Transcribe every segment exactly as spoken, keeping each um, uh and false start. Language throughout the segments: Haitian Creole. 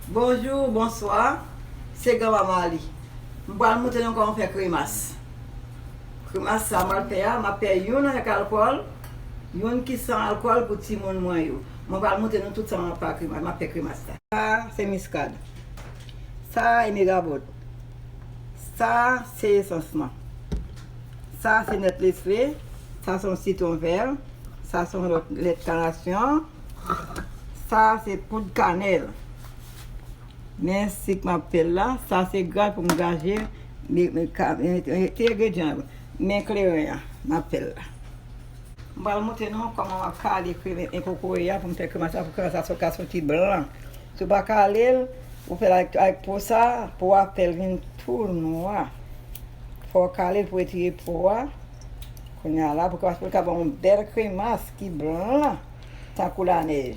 Bonjou, bonswa. Se Granmama Li. M pral montre nou kòman fè kremas. Kremas sa m pral fè a, m ap fè youn avèk alkòl, youn ki san alkòl pou timoun mwen yo. Mwen pral montre nou tout sa m ap fè kremas, m ap fè kremas la. Sa se miskad. Sa e migabòt. Sa se esans lan. Sa se nèt lese. Sa se yon sitwon vè. Sa se yon lòt lèt kanasyon. Sa se poud kanèl. Men sik m ap fè l la, sa se gra pou m graje, men, men, ka- men, men, ti engredyan yo. Men kleren an, m ap fè l la. M pral montre nou kòman m ap kale krem, men kokoye a pou m fè kremas la, pou kremas la so- ka soti blan. Si w pa kale l, ou fè l ak, ak po sa, po a fè l vin tou nwa. Fò w kale l pou retire po a. Kounye a la, pou kremas pou l ka ba w yon bèl kremas ki blan. Tankou lanèj.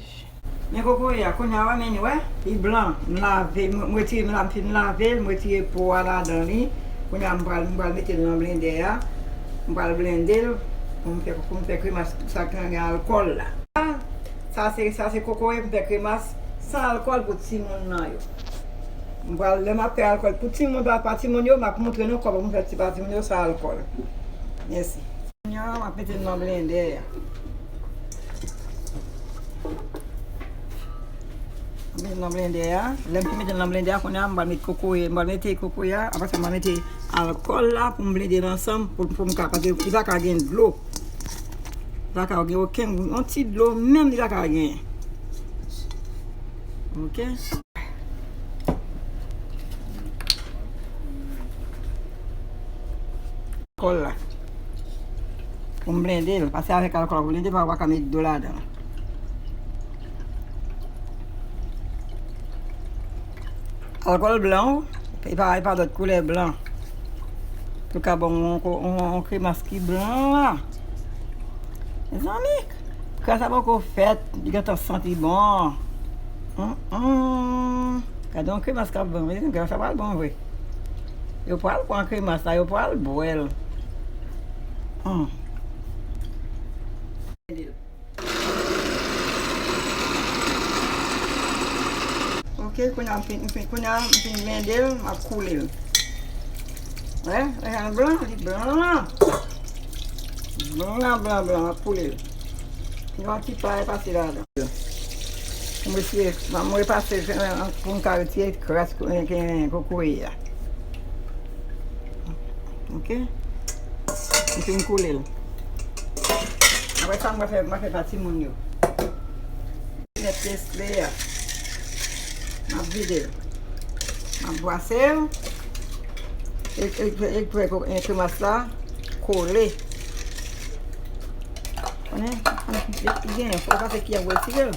Men kokoye a, kounye a, wè, men li, wè, li blan. M lave, m, m retire, m la, m fin lave l, m retire po a ladan li. Kounye a, m pral, m pral mete l nan blendè a. M pral blende l pou m fè, pou m fè kremas sa ki gen alkòl la. Sa se, sa se kokoye pou m fè kremas san alkòl pou timoun nan yo. M pral, lè m ap fè alkòl pou timoun, pa, pa timoun yo, m ap montre nou kòman pou m fè ti pa timoun yo san alkòl. Mèsi. Kounye a, m ap mete l nan blendè a. M ap mete l nan blendè a. Lè m fin mete l nan blendè a, kounye a, m pral mete kokoye. M pral mete kokoye a, apre sa, m pral mete alkòl la pou m blende l ansanm, pou, pou m ka, paske li pa ka gen dlo. Li pa ka gen okenn, yon ti dlo, menm li pa ka gen. Oke? Alkòl la. Pou m blende l, pase avèk alkòl pou blende, pa, pa ka met dlo ladan. Alkòl blan, e pa, e pa dòt koulè blan. Pou ka ban yon, yon, yon kremas ki blan la. Mezanmi, kremas la poko fèt, li gentan santi bon. Hum, hum. Gade yon kremas k ap ban, mezanmi, kremas la pral bon vre. Yo pral pran kremas la, yo pral bwè l. Hum. Ok, kounye a m fin, m fin, kounye a m fin blende l, m ap koule l. Wè, wè jan l blan, li blan. Blan, blan, blan, m ap koule l. Yon ti pay pase ladan. M retire, m repase pou m ka retire kras kokoye a. Ok? M fin koule l. Apre sa, m fè, m fè pa timoun yo. Nèt lese a. M ap vide l. M ap bwase l. E, e, e, e, e kremas la kole. Konnen, konnen, li genyen, fò w pase kiyè pou retire l.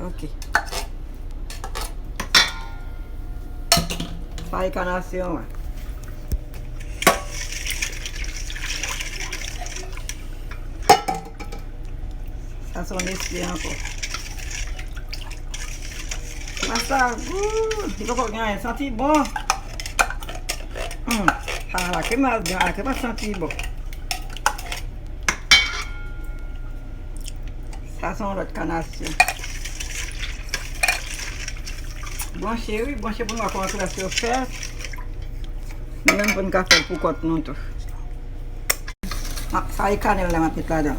Ok. Sa e kanasyon an. Sa se yon nesle ankò. Masa, ooh, li poko gen anyen, santi bon. Hmm. Ah, la kremas, ah, la kremas santi bon. Sa se yon lòt kanasyon. Branche wi, branche pou n wè kòman kremas yo fèt. Nou menm pou n ka fè l pou kont nou tou. Ah, sa e kanèl la m ap met ladan.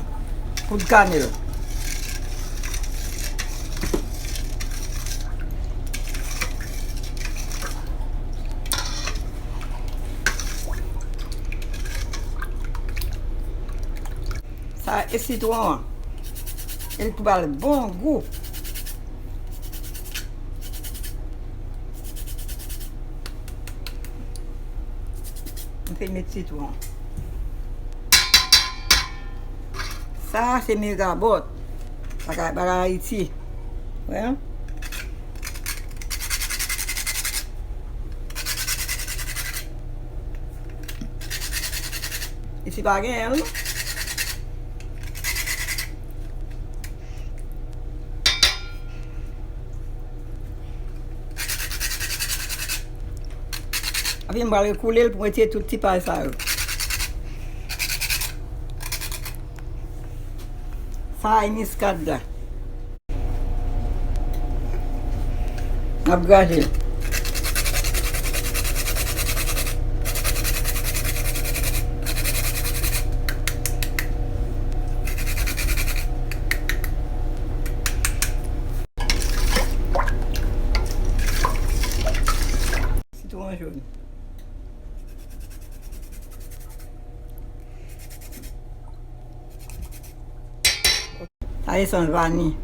Poud kanèl. Sa e sitwon an. E li pou ba l bon gou. M fin met sitwon. Sa se migabòt. Bagay, bagay Ayiti. Wè. Isi pa genyen l non. Epi m pral rekoule l pou m retire tout ti pay sa yo. Sa e miskad la. Ap graje l. Sitwon jòn. Sa esans vani.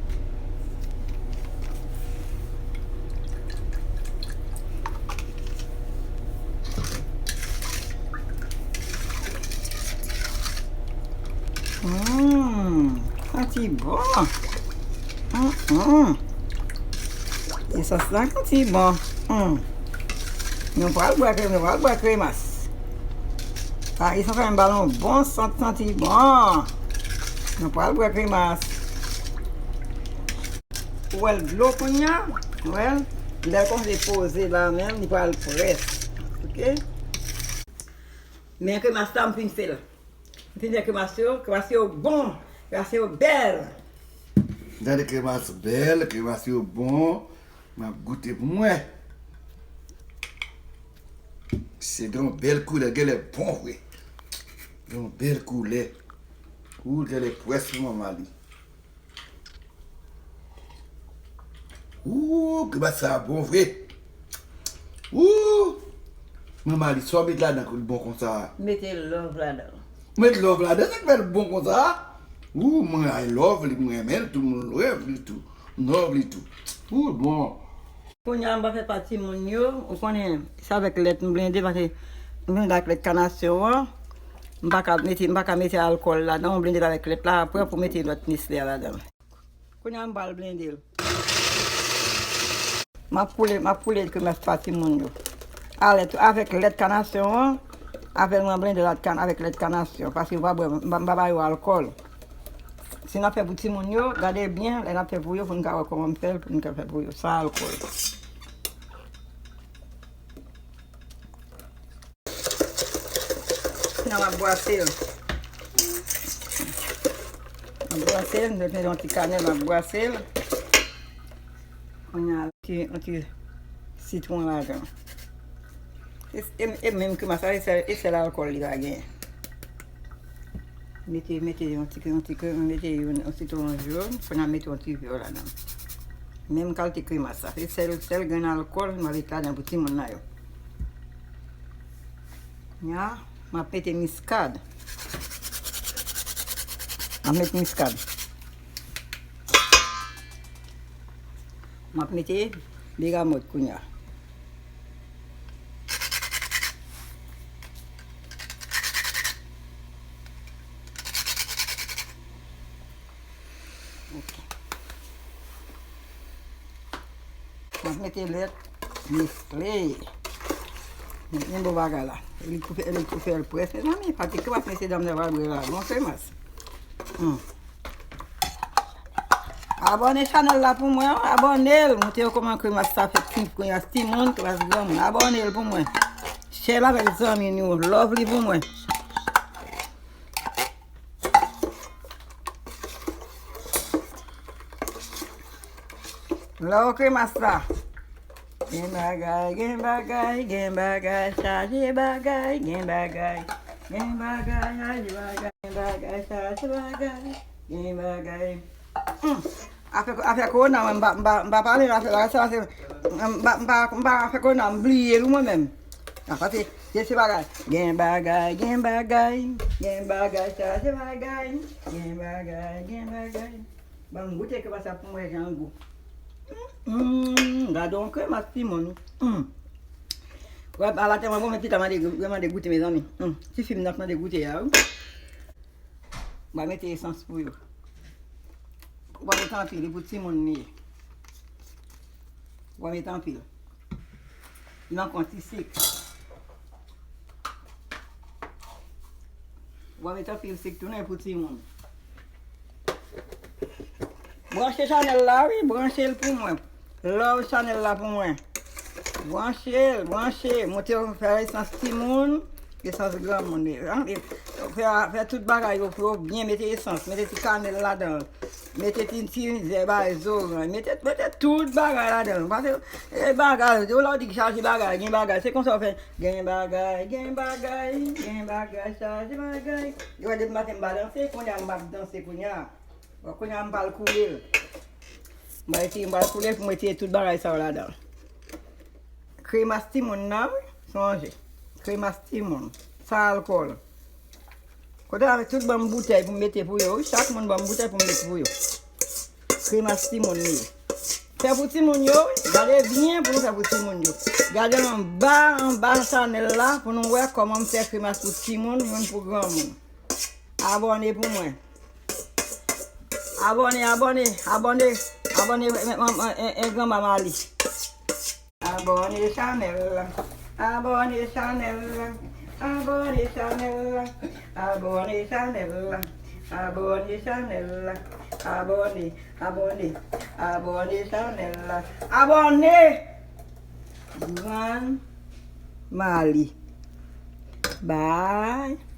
Hum, santi bon. Hum, hum. Esans la santi bon. Hum. Nou pral bwè krem, nou pral bwè kremas. Paris an fè m ba l yon bon sant, santi bon. Nou pral bwè kremas. Ou wè l dlo kounye a? Ou wè l? Lè l kòmanse poze la menm, li pral près. Oke? Men kremas la, m fin fè l. M fin fè kremas yo, kremas yo bon, kremas yo bèl. Gade kremas bèl, kremas yo bon. M ap goute pou m wè. Se gen yon bèl koulè, genlè bon vre. Gen yon bèl koulè. Ou genlè près pou manman li. Ooh, kremas sa bon vre. Ooh, manman li, sa w met ladan pou l bon konsa? Mete love ladan. Ou met love ladan, sa k fè l bon konsa? Ooh, mwen, I love li, mwen renmen l tou, mwen love li tou. M love li tou. Ooh, bon. Kounye a m pa fè pa timoun yo, ou konnen, se avèk lèt m blende, paske m blende ak lèt kanasyon an. M pa ka mete, m pa ka mete alkòl ladan, m blende l avèk lèt la, apre pou mete lòt Nestlé a ladan. Kounye a m pral blende l. M ap koule, m ap koule kremas pa timoun yo. Alè tou, avèk lèt kanasyon an, avèk mwen blende lèt kan-, avèk lèt kanasyon, paske yo pa bwè, m pa, m pa ba yo alkòl. Si n ap fè pou timoun yo, gade byen, lè n ap fè pou yo, pou n ka wè kòman m fè l, pou n ka fè pou yo, san alkòl. Kounye a m ap bwase l. M ap bwase l, m mete yon ti kanèl, m ap bwase l. Kounye a, ti, yon ti sitwon ladan. E, e, e menm kremas la, e sèl, e sèl alkòl li pa genyen. Mete, mete yon ti, yon ti, mete yon, yon sitwon jòn, pou n a mete yon ti vè ladan. Menm kalite kremas sa. Se sèl, sèl grenn alkòl m ap met ladan pou timoun nan yo. Nya, m ap mete miskad. M ap mete miskad. M ap mete begamòt kounye a. Ok. M ap mete lèt Nestlé. Men, men bon bagay la. Li tou fè, li tou fè l près, mezanmi. Pati kremas mesye dam nan pral bwè la. Bon kremas. Hmm. Abòne chanèl la pou mwen, abòne l. Montre yo kòman kremas sa fèt, kremas timoun, kremas granmoun. Abòne l pou mwen. Share l avèk zanmi nou yo. Love li pou mwen. Love kremas la. Gen bagay, gen bagay, gen bagay, chaje bagay, gen bagay. Gen bagay, chaje bagay, gen bagay, chaje bagay, gen bagay. Hmm. Afè, afè kowona, mwen, m pa, m pa, m pa pale nan afè bagay sa, paske, m pa, m pa, m pa, afè kowona, m bliye l mwen menm. A, paske, se, se bagay. Gen bagay, gen bagay, gen bagay, chaje bagay. Gen bagay, gen bagay. Ban m goute kremas sa pou m wè jan l gou. Hmm, gade yon kremas timoun. Hmm. Wè, ala tèlman bon, men pita mande, mande goute, mezanmi. Hmm, ti fi m nan ap mande goute a, wi. M va mete esans pou yo. Ou pa mete anpil, e pou timoun li ye. Ou pa mete anpil. Li manke yon ti sik. Ou pa mete anpil sik tou non, e pou timoun. Branche chanèl la, wi, branche l pou mwen. Love chanèl la pou mwen. Branche l, branche. Montre yo fè esans timoun, esans granmoun. E, e, Fè, fè tout bagay yo pou yo byen, mete esans, mete ti kanèl ladan l. Mete ti, ti zèb a zoranj, mete, mete tout bagay ladan l. Pase, e bagay, yo la w di k chaje bagay, gen bagay, se konsa w fè. Gen bagay, gen bagay, gen bagay, chaje bagay. Yo wè depi maten m pa danse, kounye a m ap danse kounye a. Bon, kounye a m pral koule l. M pral etire, m pral koule l pou m etire tout bagay sa yo ladan l. Kremas timoun nan, wi, sonje. Kremas timoun, san alkòl. Kote avèk tout banm boutèy pou m mete pou yo, wi. Chak moun banm boutèy pou m mete pou yo. Kremas timoun li ye. Fè pou timoun yo, wi. Gade byen pou nou fè pou timoun yo. Gade anba, anba chanèl la pou nou wè kòman m fè kremas pou timoun, youn pou granmoun. Abòne pou mwen. Abòne, abòne, abòne, abòne, e, e, e, e, e, Granma Mali. Abòne chanèl la. Abòne chanèl la. Abòne chanèl la. Abòne chanèl la. Abòne chanèl la. Abòne, abòne, abòne chanèl la. Abòne! Grann Mali. Bye.